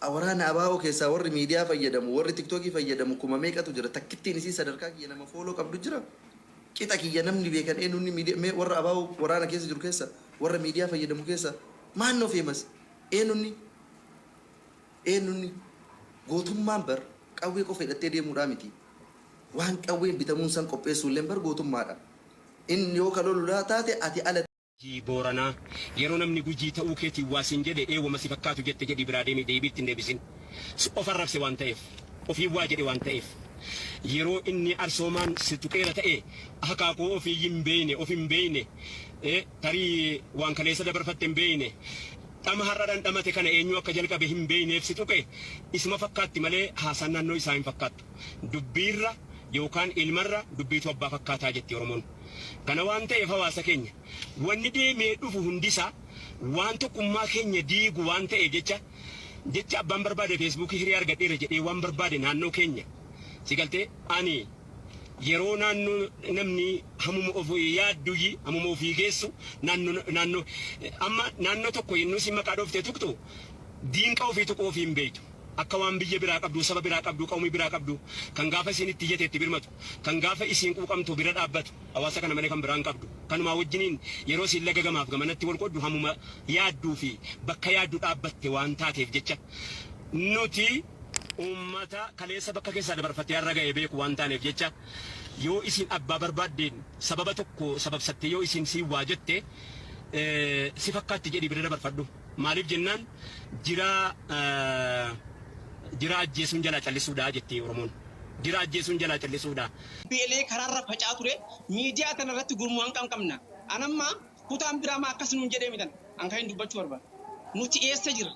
Waraana ABO keessaa warri miidiyaa fayyadamu, warri TikTokii fayyadamu kuma meeqatu jira? Takkittiin isii sadarkaa kiyya nama follow qabdu jira? Qixa kiyya namni beekan eenyunni miidiyaa mee warra ABO waraana keessa jiru keessa, warra miidiyaa fayyadamu keessa maannoo famous eenyunni? Eenyunni? Gootummaan bar qawwee qofa hidhattee deemuudhaa miti. Waan qawween bitamuun san qopheessuulleen bar gootummaadha. Inni yoo ka lolulaa taate ati ala Gujii Booranaa Yeroo namni Gujii ta'uu keetiin waa siin jedhe eewwama si fakkaatu jette jedhii biraa deemi deebii itti hin deebisin. Of arrabse waan ta'eef. Ofiin waa jedhe waan ta'eef. Yeroo inni Arsoomaan si tuqeera ta'e akaakuu ofii hin beeyne, of hin beeyne, tarii waan kaleessa dabarfatte hin beeyne, dhama har'a dhandhamate kana eenyu akka jalqabe hin beeyneef si tuqe isuma fakkaatti malee haasaan naannoo isaa hin fakkaattu. Dubbiirra yookaan ilmarra dubbiitu abbaa fakkaataa jetti Oromoon. Kana waan ta'eef hawaasa keenya wanni deemee dhufu hundisaa waan tokkummaa keenya diigu waan ta'eef jecha jecha abbaan barbaade feesbuukii hiree argadheera jedhee waan barbaade naannoo keenya si galtee ani yeroo naannoo namni hamuma of yaadduyyi hamuma ofii geessu naannoo naannoo amma naannoo tokko yennuu si maqaa dhooftee tuqxu diinqa ofii tuquu ofii hin beektu. Akka waan biyya biraa qabduu, saba biraa qabduu, qawmii biraa qabduu, kan gaafa isiin itti iyyate itti birmatu, kan gaafa isiin quuqamtu bira dhaabbatu, hawaasa kana malee kan biraa hin qabdu. Kanumaa wajjiniin yeroo isiin laga gamaaf gamanatti wal qooddu hamuma yaadduu fi bakka yaaddu dhaabbatte waan taateef jecha nuti uummata kaleessa bakka keessaa dabarfatee har'a ga'e beeku waan taaneef jecha yoo isiin abbaa barbaaddeen sababa tokko sababsattee yoo isiin siin waa jette si fakkaatti jedhii bira dabarfadhu. Maaliif jennaan jiraa jiraa ajjeesuun jalaa callisuudha jetti Oromoon. Jira ajjeesuun jalaa callisuudha. Beelee karaarra faca'aa ture miidiyaa tana irratti gurmuu hanqam qabna. An amma kutaan biraa maa akkas nuun jedhee mitan an kan hin dubbachuu barbaadu. Nuti eessa jirra?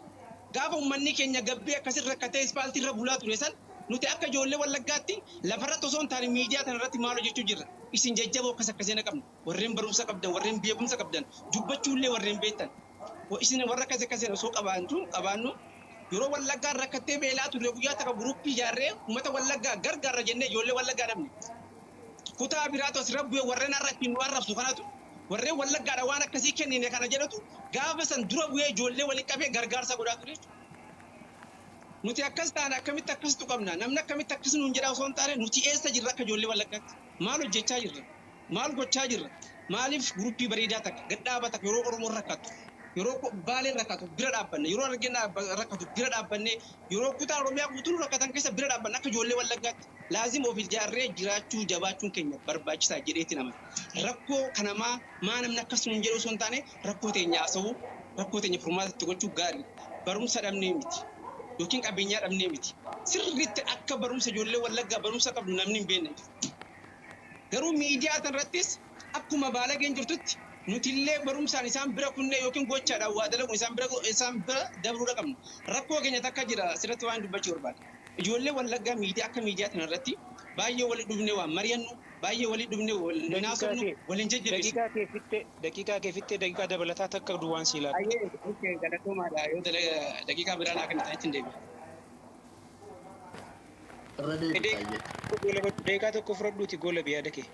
Gaafa uummanni keenya gabbee akkasin rakkatee ispaaltii irra bulaa ture san nuti akka ijoollee Wallaggaatti lafarratti osoo hin taane miidiyaa tana irratti maal hojjechuu jirra? Isin jajjaboo akkas akkasii na qabna. Warreen barumsa qabdan, warreen beekumsa qabdan, dubbachuullee warreen beektan. Isin warra akkas akkasii osoo qabaantu qabaannu yeroo Wallaggaan rakkattee beelaa turre guyyaa takka guruppii ijaarree uummata Wallaggaa gargaarra jennee ijoollee Wallaggaa dhabne. Kutaa biraatu asirra bu'ee warreen har'a ittiin nu arrabsu kanatu warreen Wallaggaadha waan akkasii kennine kana jedhatu gaafa san dura bu'ee ijoollee walitti qabee gargaarsa godhaa ture jechuudha. Nuti akkas taane akkamitti akkas tuqamna, namni akkamitti akkas nuun jedhaa osoo hin taane nuti eessa jirra akka ijoollee Wallaggaatti maal hojjechaa jirra? Maal gochaa jirra? Maaliif guruppii bareedaa takka gad dhaaba takka yeroo Oromoon rakkattu, yeroo Baaleen rakkatu bira dhaabbanne, yeroo Harargeen rakkatu bira dhaabbanne, yeroo kutaa Oromiyaa guutuun rakkatan keessa bira dhaabbanne akka ijoollee Wallaggaatti laazim of ijaarree jiraachuu jabaachuun keenya barbaachisaa jedheetiin amana. Rakkoo kanamaa maa namni akkas nuun jedhu osoo hin taane rakkoo teenya haasa'uu, rakkoo teenya furmaata itti gochuu gaariidha. Barumsa dhabnee miti yookiin qabeenyaa dhabnee miti. Sirriitti akka barumsa ijoollee Wallaggaa barumsa qabdu namni hin beekne hin jiru. Garuu miidiyaa tanarrattis akkuma baalageen jirtutti nutillee barumsaan isaan bira kunnee yookiin gochaadhaan waa dalaguun isaan bira isaan bira dabruudha qabna. Rakkoo keenya takka jira asirratti waan dubbachuu barbaada. Ijoollee Wallaggaa miidiyaa akka miidiyaa tanarratti baay'ee walitti dhufnee waan mari'annu, baay'ee walitti dhufnee wal hin Daqiiqaa haasofnu, kee wal hin jajjabeessinu. daqiiqaa kee fixxe daqiiqaa kee fixxe daqiiqaa dabalataa takka duwwaan sii laadha. Ayyee okay galatoomaadha yoo daqiiqaa biraa naa kennitanitti hin deebi'a. Irra deebita ayyee. Daqiiqaa tokko fudhadhuuti goolabi yaada kee.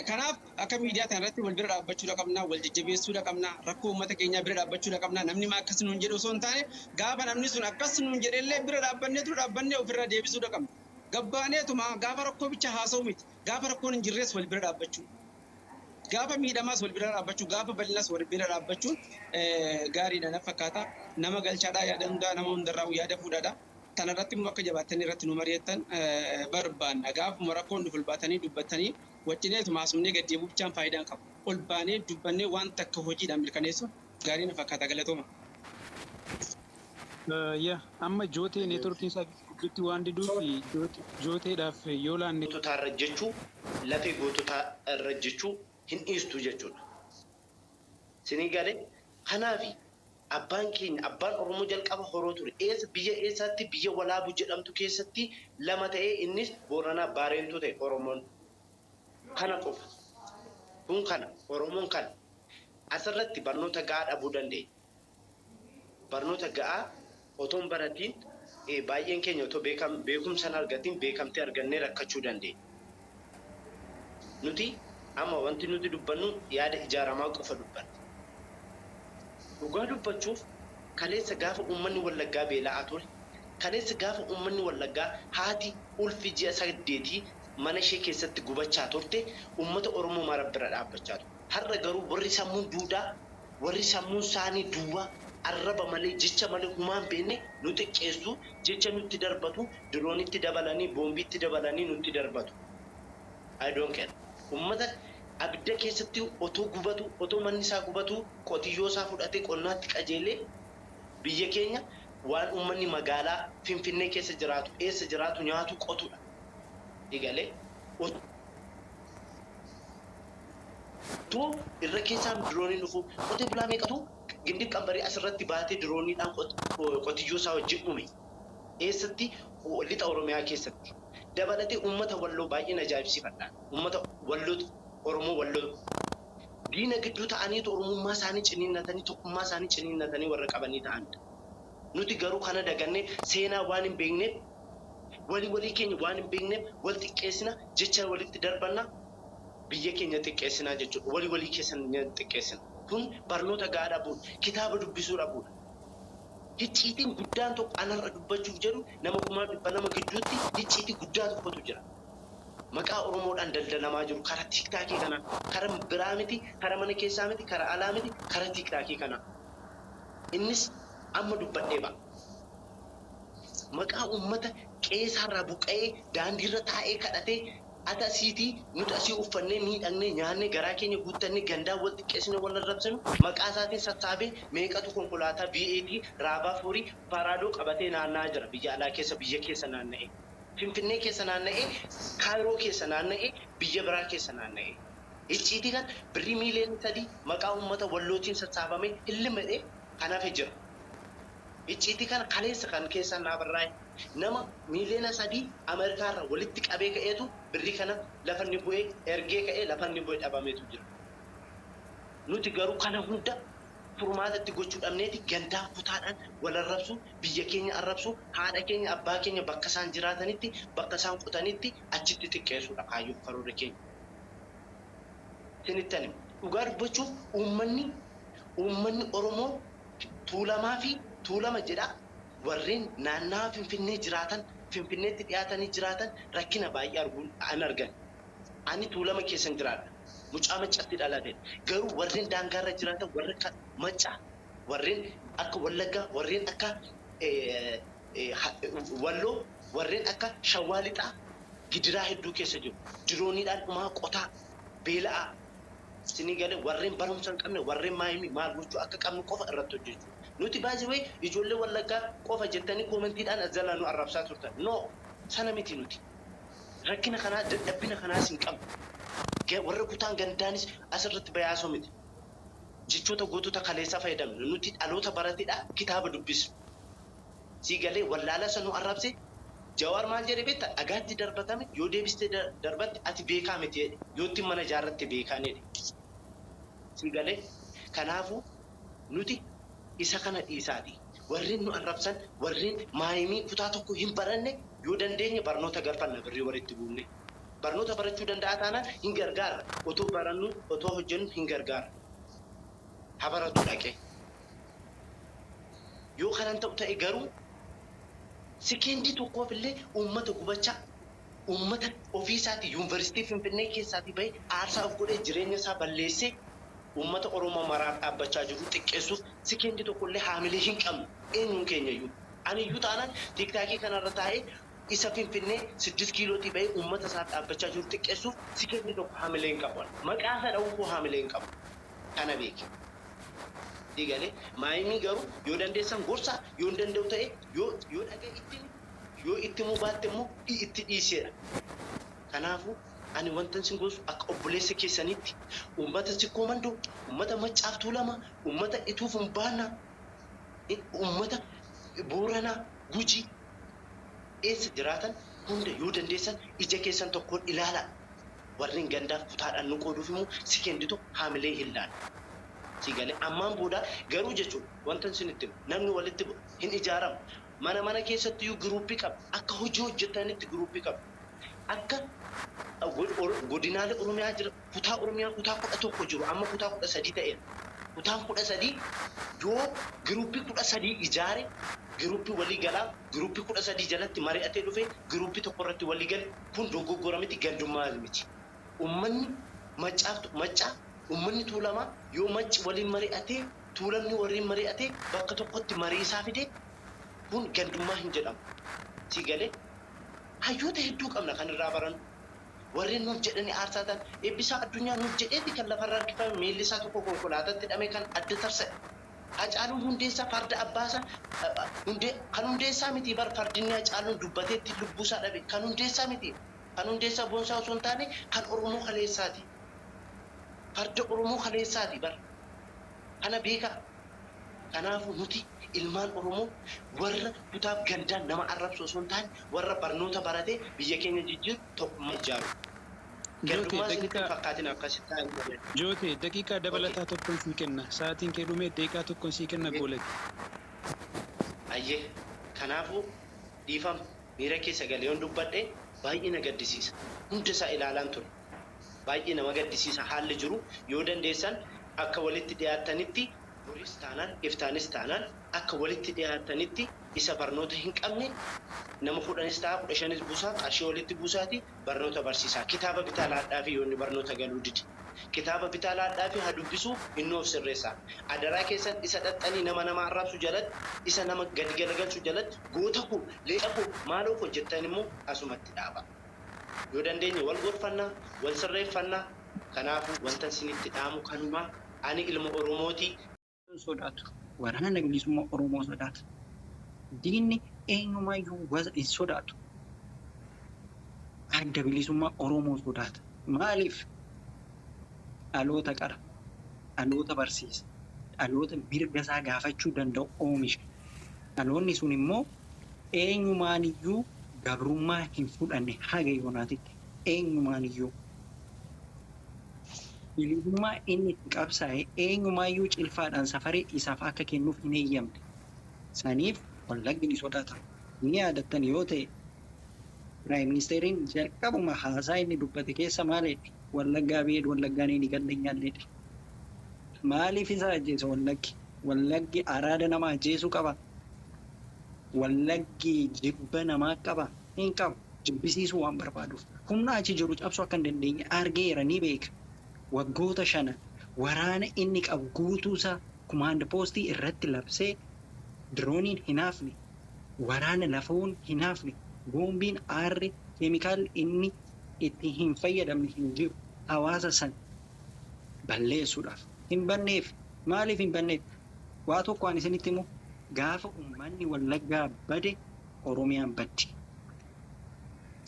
Kanaaf akka miidiyaa kana irratti wal bira dhaabbachuudha qabna, wal jajjabeessuudha qabna, rakkoo uummata keenyaa bira dhaabbachuudha qabna. Namni maa akkas nuun jedhe osoo hin taane gaafa namni sun akkas nuun jedhellee bira dhaabbanneetu dhaabbannee ofirraa deebisuudha qabna. Gabbaaneetuma gaafa rakkoo bicha haasa'u miti. Gaafa rakkoon hin jirres wal bira dhaabbachuu. Gaafa miidhamaas wal bira dhaabbachuu, gaafa bal'inas wal bira dhaabbachuun gaariidha na fakkaata. Nama galchaadhaa yaada hundaa nama hundarraa yaada fuudhaadha. Kana irratti immoo akka jabaattanii irratti nu mari'attan barbaanna. Gaafuma rakkoon dhufu ol baatanii dubbattanii waccineetuma haasofnee gad deebi'uu bichaan faayidaa hin qabu. Ol baanee dubbannee waan takka hojiidhaan mirkaneessuun gaarii na fakkaata. Galatooma. Yaa amma jootee neetworkiin isaa gidduutti waan diduuf jooteedhaaf yoo laanne. goototaa irra ejjechuu, lafee goototaa irra ejjechuu hin dhiistu jechuudha. Sinii galee? Kanaafi abbaan keenya abbaan Oromoo jalqaba horoo ture. Eessa biyya eessaatti biyya Walaabu jedhamtu keessatti lama ta'ee innis Booranaa Baareentuu ta'e Oromoon. Kana qofa. Kun kana. Oromoon kana. Asirratti barnoota ga'aa dhabuu dandeenya. Barnoota ga'aa otoo hin baratiin baay'een keenya otoo beekumsa hin argatiin beekamtii argannee rakkachuu dandeenya. Nuti Amma wanti nuti dubbannu yaada ijaaramaa qofa dubbanna. Dhugaa dubbachuuf kaleessa gaafa uummanni Wallaggaa beela'aa ture, kaleessa gaafa uummanni Wallaggaa haati ulfi ji'a 8 mana ishee keessatti gubachaa turte, uummata Oromoo mara bira dhaabbachaa ture. Har'a garuu warri sammuun duudaa, warri sammuun isaanii duwwaa, arraba malee jecha malee humaa hin beekne nu xiqqeessu, jecha nutti darbatu, diroonitti dabalanii, boombiitti dabalanii nutti darbatu. I don't care. Uummata abidda keessatti otoo gubatu, otoo manni isaa gubatu, qotiyyoo isaa fudhatee qonnaatti qajeelee biyya keenya waan uummanni magaalaa Finfinnee keessa jiraatu, eessa jiraatu nyaatu qotudha. Egalee otoo irra keessaan dirooniin dhufu qotee bulaa meeqatu gindii qambarii asirratti baatee dirooniidhaan qotiyyoo isaa wajjin dhume. Eessatti? Lixa Oromiyaa keessatti. Dabalatee uummata Walloo baay'een ajaa'ibsiifadha. Uummata Walloo, Oromoo Walloo diina gidduu ta'aniitu Oromummaa isaanii ciniinnatanii, tokkummaa isaanii ciniinnatanii warra qabanii ta'anidha. Nuti garuu kana dagannee seenaa waan hin beekneef, walii walii keenya waan hin beekneef wal xiqqeessina, jecha walitti darbanna, biyya keenya xiqqeessinaa jechuudha. Walii walii keessa xiqqeessina. Kun barnoota gahaa dhabuudha. Kitaaba dubbisuu dhabuudha. Icciitiin guddaan tokko anarra dubbachuuf jedhu nama 200,000 gidduutti icciitii guddaa tokkotu jira. Maqaa Oromoodhaan daldalamaa jiru karaa TikTokii kanaa, karaa biraa miti, karaa mana keessaa miti, karaa alaa miti, karaa TikTokii kanaa. Innis amma dubbadhee ba'a. Maqaa uummata qe'eesaarraa buqqa'ee daandiirra taa'ee kadhatee ati asiitii nuti asii uffannee miidhagnee nyaannee garaa keenya guuttannee gandaa wal xiqqeessine wal arrabsinu maqaa isaatiin sassaabee meeqatu konkolaataa V8 RAV4 Prado qabatee naanna'aa jira biyya alaa keessa, biyya keessa naanna'ee. Finfinnee keessa naanna'ee, Kaayiroo keessa naanna'ee, biyya biraa keessa naanna'ee. Icciitii kan birrii miiliyoona 3 maqaa uummata Wallootiin sassaabamee hillimedhee kan hafe jira. Icciitii kana kaleessa kan keessaan naa barraa'e nama miiliyoona 3 Ameerikaarraa walitti qabee ka'eetu birrii kana lafa inni bu'ee ergee ka'ee lafa inni bu'ee dhabameetu jira. Nuti garuu kana hunda furmaata itti gochuu dhabneeti gandaa kutaadhaan wal arrabsu, biyya keenya arrabsu, haadha keenya, abbaa keenya bakka isaan jiraatanitti, bakka isaan qotanitti achitti xiqqeessuudha kaayyoof karoora keenya. Isinitti hima. Dhugaa dubbachuuf uummanni Oromoo Tuulamaa fi Tuulama jedha warreen naannawa Finfinnee jiraatan, Finfinneetti dhiyaatanii jiraatan rakkina baay'ee arguun an argan. Ani Tuulama keessan jiraadha. Mucaa Maccatti dhalatedha. Garuu warreen daangaarra jiraatan warra akka Maccaa, warreen akka Wallaggaa, warreen akka Walloo, warreen akka Shawaa Lixaa gidiraa hedduu keessa jiru. Dirooniidhaan dhumaa qotaa, beela'aa. Isinii galee warreen barumsa hin qabne, warreen maayimii maal gochuu akka qabnu qofa irratti hojjechuu. Nuti baay'ee ijoollee Wallaggaa qofa jettanii commentiidhaan as jalaa nu arrabsaa turtan. No, sana miti nuti. Rakkina kanaa, dadhabbina kanaas hin qabnu. Warra kutaan gandaanis asirratti bayaasoo miti. Jechoota gootota kaleessaa fayyadamna. Nuti dhaloota baratedha, kitaaba dubbisnu. Sii galee wallaala isa nu arrabse Jawaar maal jedhe beektaa? Dhagaatti darbatame yoo deebistee darbatte ati beekaa miti jedhe. Yoo ittiin mana ijaarratte beekaan jedhe. Sii galee kanaafuu nuti isa kana dhiisaati. Warreen nu arrabsan, warreen maayimii kutaa tokko hin baranne, yoo dandeenye barnoota galfanna birrii walitti buufne. Barnoota barachuu danda'a taanaan hin gargaarra. Otoo barannu, otoo hojjennu hin gargaarra. Haa baratu dhaqee. Yoo kanan ta'u ta'e garuu sekeendii tokkoof illee uummata gubachaa, uummata ofii isaatii yuunivarsiitii Finfinnee keessaatii bahee aarsaa of godhee jireenya isaa balleessee uummata Oromoo maraaf dhaabbachaa jiru xiqqeessuuf sekeendii tokko illee haamilee hin qabnu eenyuun keenya iyyuu. Ani iyyuu taanaan TikTokii kanarra taa'ee isa Finfinnee 6 kiilootii bahee uummata isaaf dhaabbachaa jiru xiqqeessuuf sekeendii tokko haamilee hin qabu. Maqaa isaa dha'uufuu haamilee hin qabu. Kana beeki. Egalee maayimii garuu yoo dandeessan gorsaa, yoo hin danda'u ta'e yoo dhaga'e itti yoo itti himuu baatte immoo itti dhiiseera. Kanaafuu ani wanta isin gorsu akka obboleessa keessanitti uummata Sikkoo Mandoo, uummata Maccaaf Tuulamaa, uummata Ituuf Humbaannaa, uummata Booranaa, Gujii eessa jiraatan hunda yoo dandeessan ija keessan tokkoon ilaalaa. Warreen gandaaf kutaadhaan nu qooduuf immoo sekeendii tokko haamilee hin laanne. Si galee ammaan booda garuu jechuudha wanta isinitti himu namni walitti hin ijaaramu. Mana mana keessattiyyuu groupii qaba. Akka hojii hojjetanitti groupii qaba. Akka godinaalee Oromiyaa jira Kutaa Oromiyaa kutaa 11 jiru amma kutaa 13 ta'eera. Kutaan 13 yoo giruuppii 13 ijaare, giruuppii walii galaa giruuppii 13 jalatti mari'atee dhufe, giruuppii tokko irratti walii gale, kun dogoggora miti, gandummaa miti. Uummanni Maccaaf Maccaa, uummanni Tuulamaa yoo Macci waliin mari'atee, Tuulamni waliin mari'atee bakka tokkotti marii isaa fide, kun gandummaa hin jedhamu. Si galee? Hayyoota hedduu qabna kan irraa barannu. Warreen nuuf jedhanii aarsaa ta'an, Eebbisaa Addunyaa nuuf jedheeti kan lafarra harkifame, miilli isaa tokko konkolaataatti hidhamee kan adda tarsa'e. Hacaaluun Hundeessaa farda abbaasaa hundee kan Hundeessaa miti bar, fardinni Hacaaluun dubbatee ittiin lubbuusaa dhabe kan Hundeessaa miti. Kan Hundeessaa Boonsaa osoo hin taane kan Oromoo kaleessaati. Farda Oromoo kaleessaati bar. Kana beekaa. Kanaafuu nuti ilmaan Oromoo warra kutaaf gandaan nama arrabsu osoo hin taane, warra barnoota baratee biyya keenya jijjiiru, tokkummaa ijaaru. Joote, Gandummaa isinitti hin daqiiqaa fakkaatin akkasitti taa'e malee. Joote, daqiiqaa Okay. dabalataa tokkon sii kenna. Sa'aatiin kee dhume, daqiiqaa tokkon sii kenna, goolabi. Ayyee. Kanaafuu dhiifama, miira keessa galee yoon dubbadhe baay'ee na gaddisiisa. Hunda isaa ilaalaan ture. Baay'ee nama gaddisiisa haalli jiru. Yoo dandeessan akka walitti dhiyaattanitti, boris taanaan iftaanis taanaan, akka walitti dhiyaattanitti, isa barnoota hin qabne nama 10s ta'a 15s buusaa, qarshii walitti buusaati barnoota barsiisaa. Kitaaba bitaa laadhaafi, yoo inni barnoota galuu dide. Kitaaba bitaa laadhaafi, haa dubbisuu, innoo of sirreessaa. Adaraa keessan, isa dhaxxanii nama nama arrabsu jalatti, isa nama gadi galagalchu jalatti goota koo, leenca koo, maaloo koo jettan immoo asumatti dhaabaa. Yoo dandeenye wal gorfannaa, wal sirreeffannaa. Kanaafuu wanta isinitti dhaamu kanumaa. Ani ilma Oromooti. Sodaatu. Waraana Bilisummaa Oromoo sodaata. Diinni eenyumaayyuu hin sodaatu. Adda Bilisummaa Oromoo sodaata. Maaliif? Dhaloota qara. Dhaloota barsiisa. Dhaloota mirga isaa gaafachuu danda'u oomisha. Dhaloonni sun immoo eenyumaaniyyuu gabrummaa hin fudhanne haga yoonaatitti. Eenyumaaniyyuu. Bilisummaa inni itti qabsaa'e eenyumaayyuu cilfaadhaan safaree isaaf akka kennuuf hin eeyyamne. Saniif Wallaggi ni sodaatama. Ni yaadattan yoo ta'e, Piraayim Ministeeriin jalqabuma haasaa inni dubbate keessa maal jedhe? Wallaggaa ብሄድ Wallaggaan ni ይገለኛል jedhe. Maaliif isa ajjeese Wallaggi? Wallaggi araada nama ajjeesuu qaba? Wallaggi jibba namaa qaba? Hin qabu. Jibbisiisuu waan barbaaduuf. Humna achi jiru cabsuu akka hin dandeenye argeera, ni beeka. Waggoota shanan waraana inni qabu guutuusaa command postii irratti labsee, dirooniin hin hafne, waraana lafoon hin hafne, boombiin, aarri, keemikaalli inni itti hin fayyadamne hin jiru. Hawaasa san balleessuudhaaf. Hin banneef. Maaliif hin banneef? Waa tokko ani isinitti himu, gaafa uummanni Wallaggaa bade Oromiyaan baddi.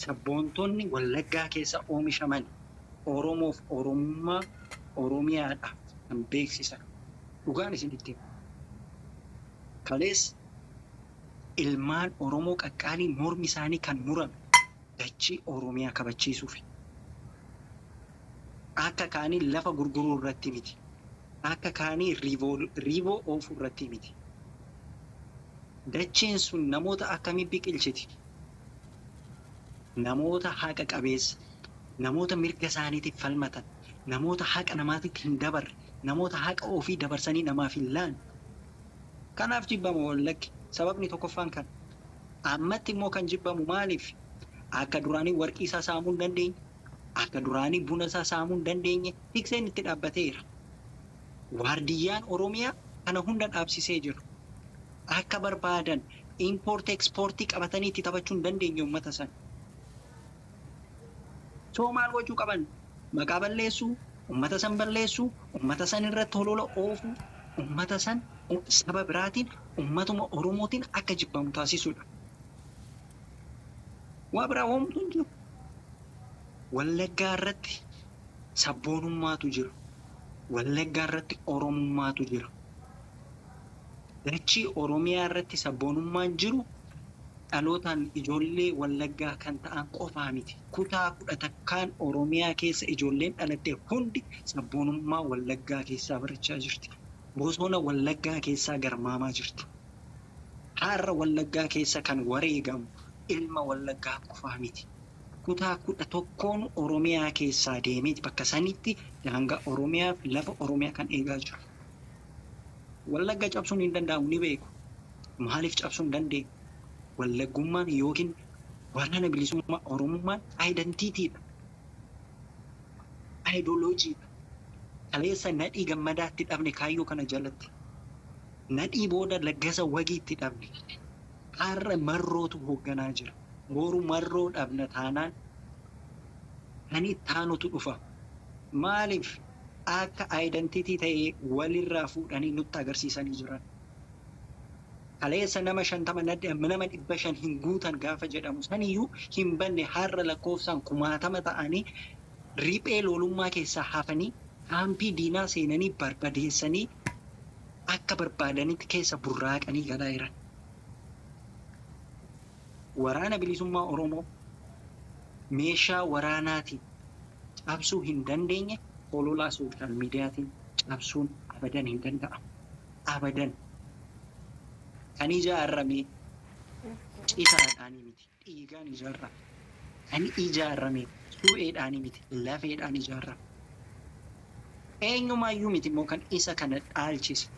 Sabboontonni Wallaggaa keessa oomishaman Oromoof, Oromummaa, Oromiyaadhaaf kan beeksisan. Dhugaan isinitti himu. Kalees ilmaan Oromoo qaqqaalii mormi isaanii kan murame dachii Oromiyaa kabachiisuufi. Akka kaanii lafa gurguruu irratti miti. Akka kaanii riiboo oofuu irratti miti. Dacheen sun namoota akkamii biqilchiti? Namoota haqa qabeessa, namoota mirga isaaniitiif falmatan, namoota haqa namaatitti hin dabarre, namoota haqa ofii dabarsanii namaaf hin laanne. Kanaaf jibbama Wallaggi. Sababni tokkoffaan kana. Ammatti immoo kan jibbamu maaliif? Akka duraanii warqii isaa saamuu hin dandeenye, akka duraanii buna isaa saamuu hin dandeenye, tikseen itti dhaabbateera. Waardiyyaan Oromiyaa kana hunda dhaabsisee jiru. Akka barbaadan import exportii qabatanii itti taphachuu hin dandeenye uummata sana. So maal gochuu qaban? Maqaa balleessuu, uummata san balleessuu, uummata san irratti holola oofuu, uummata san saba biraatiin, uummatuma Oromootiin akka jibbamu taasisuudha. Waa biraa homtuu hin jiru. Wallaggaa irratti sabboonummaatu jira. Wallaggaa irratti Oromummaatu jira. Dachii Oromiyaa irratti sabboonummaan jiru dhalootaan ijoollee Wallaggaa kan ta'an qofaa miti. Kutaa 11n Oromiyaa keessa ijoolleen dhalatte hundi sabboonummaa Wallaggaa keessaa barachaa jirti. Bosona Wallaggaa keessaa garmaamaa jirti. Har'a Wallaggaa keessa kan wareegamu ilma Wallaggaa qofaa miti. Kutaa 11n Oromiyaa keessaa deemeeti bakka sanitti daangaa Oromiyaa fi lafa Oromiyaa kan eegaa jiru. Wallagga cabsuun hin danda'amu ni beeku. Maaliif cabsuu hin dandeenye? Wallaggummaan yookiin Waraana Bilisummaa Oromummaan identity dha. Ideology dha. Kaleessa Nadhii Gammadaatti dhabne kaayyoo kana jalatti. Nadhii booda Laggasa Wagiitti dhabne. Har'a Marrootu hoogganaa jira. Boru Marroo dhabna taanaan kan itti aanutu dhufa. Maaliif akka identity ta'ee walirraa fuudhanii nutti agarsiisanii jiran. Kaleessa nama 50 nama 500 hin guutan gaafa jedhamu saniyyuu hin banne har'a lakkoofsaan kumaatama ta'anii riphee lolummaa keessaa hafanii kaampii diinaa seenanii barbadeessanii akka barbaadanitti keessa burraaqanii galaa jiran. Waraana Bilisummaa Oromoo meeshaa waraanaatiin cabsuu hin dandeenye hololaa sooshaal miidiyaatiin cabsuun abadan hin danda'amu. Abadan. Kan ijaarame citaadhaanii miti, dhiigaan ijaarame. Kan ijaarame su'eedhaanii miti, lafeedhaan ijaarame. Eenyumaayyuu miti immoo kan isa kana dhaalchise.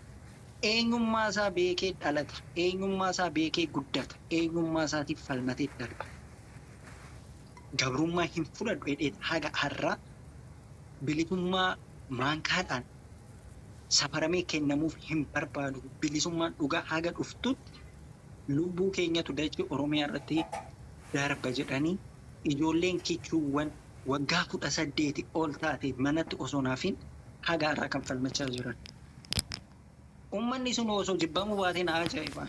Eenyummaa isaa beekee dhalata, eenyummaa isaa beekee guddata, eenyummaa isaatiif falmatee darba. Gabrummaa hin fudhadhu jedhee haga har'aa bilisummaa maankaadhaan safaramee kennamuuf hin barbaadu. Bilisummaan dhugaa haga dhuftutti lubbuu keenyatu dachee Oromiyaa irratti darba jedhanii ijoolleen kichuuwwan waggaa 18 ol taate manatti osoo hin hafin haga har'aa kan falmachaa jiran. Ummanni sun osoo jibbamuu baatee na ajaa'iba.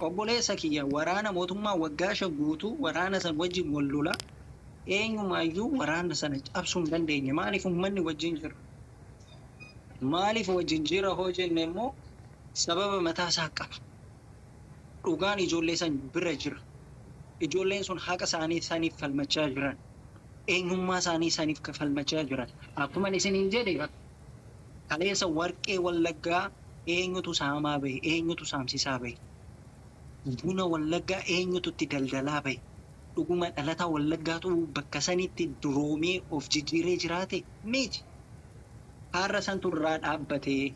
Obboleessa kiyya waraana mootummaa waggaa 5 guutuu waraana san wajjin wal lolaa eenyumaayyuu waraana sana cabsuu hin dandeenye. Maaliif ummanni wajjin jira? Maaliif wajjin jira hoo jenne immoo sababa mataa isaa qaba. Dhugaan ijoollee san bira jira. Ijoolleen sun haqa isaanii saniif falmachaa jiran. Eenyummaa isaanii saniif falmachaa jiran. Akkuman isiniin jedhe kaleessa warqee Wallaggaa eenyutu saamaa bahe? Eenyutu saamsisaa bahe? Buna Wallaggaa eenyutu itti daldalaa bahe? Dhuguma dhalataa Wallaggaatu bakka sanitti duroomee of jijjiiree jiraate? Miti. Har'a santu irraa dhaabbatee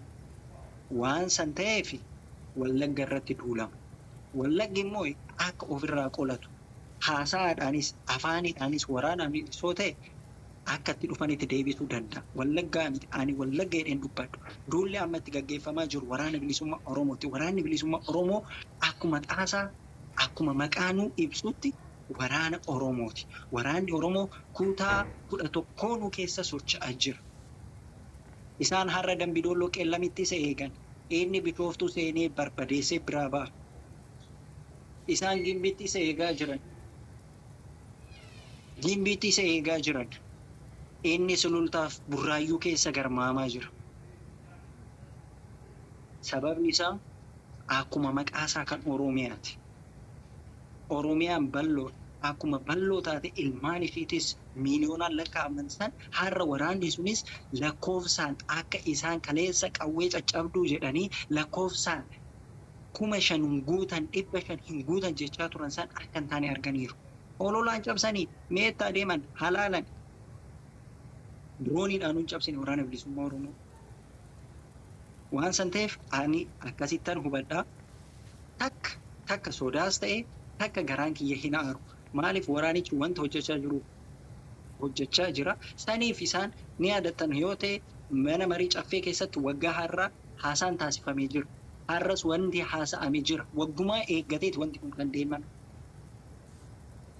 waan san ta'eef Wallagga irratti duulama. Wallaggi immoo akka ofirraa qolatu haasa'aadhaanis, afaanidhaanis, waraanaanis yoo ta'e akka itti dhufanitti deebisuu danda'a. Wallaggaa miti ani Wallagga jedheen dubbadhu. Duulli amma itti gaggeeffamaa jiru Waraana Bilisummaa Oromooti. Waraanni Bilisummaa Oromoo akkuma xaasaa, akkuma maqaanuu ibsutti waraana Oromooti. Waraanni Oromoo kutaa 11nuu keessa socho'aa jira. Isaan har'a Dambidoolloo Qeellamitti isa eegan. Inni Bishooftuu seenee barbadeessee biraa ba'a. Isaan Gimbiitti isa eegaa jiran. Gimbiitti isa eegaa jiran. Inni Sulultaaf Burraayyuu keessa garmaamaa jira. Sababni isaa akkuma maqaasaa kan Oromiyaati. Oromiyaan bal'oodha. Akkuma bal'oo taate ilmaan ishiitis miiliyoonaan lakkaa'aman san har'a waraanni sunis lakkoofsaan akka isaan kaleessa qawwee caccabduu jedhanii lakkoofsaan 5000 hin guutan 500 hin guutan jechaa turan san akka hin taane arganiiru. Hololaan cabsanii meettaa deeman halaalan dirooniidhaanuu hin cabsine Waraana Bilisummaa Oromoo. Waan san ta'eef ani akkasittan hubadha. Takka takka sodaas ta'e takka garaan kiyya hin aaru. Maaliif waraanichi wanta hojjechaa jiru hojjechaa jira. Saniif isaan ni yaadattan yoo ta'e mana marii caffee keessatti waggaa har'aa haasaan taasifamee jira. Har'as wanti haasa'ame jira. Waggumaa eeggateeti wanti kun kan deemame.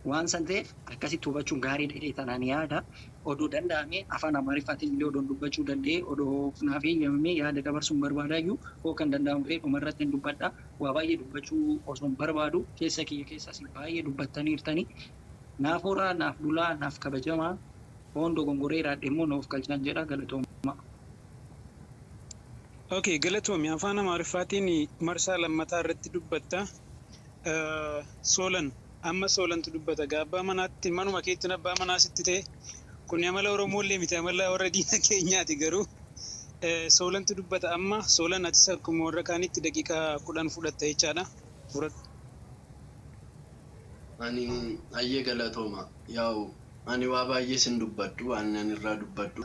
Waan san ta'eef akkasitti hubachuun gaariidha jedhee tanaan yaada. Odoo danda'amee afaan Amaariffaatiin illee odoon dubbachuu danda'ee odoo naaf eeyyamamee yaada dabarsuun barbaadaayyuu hoo kan danda'amu ta'e dhumarratti hin dubbadha. Waa baay'ee dubbachuu osoo hin barbaadu keessa kiyya keessa isin baay'ee dubbattaniirtani. Naaf horaa, naaf bulaa, naaf kabajamaa. Hoon dogongoree raadhe immoo na ofkalchaan jedha galatoomaa. Okay, galatoomi. Afaan Amaariffaatiin marsaa lammataa irratti dubbatta. Soolan, amma Soolantu dubbata. Egaa abbaa manaatti manuma keettiin abbaa manaa sitti ta'e. Kuni amala Oromoollee miti, amala warra diina keenyaati garuu. Soolantu dubbata amma. Soolan atis akkuma warra kaanitti daqiiqaa 10 fudhatta jechaadha. Fudhadhu. Ani hayyee galatooma. Yaa'u ani waa baay'ee sin dubbadhu waan ani irraa dubbadhu.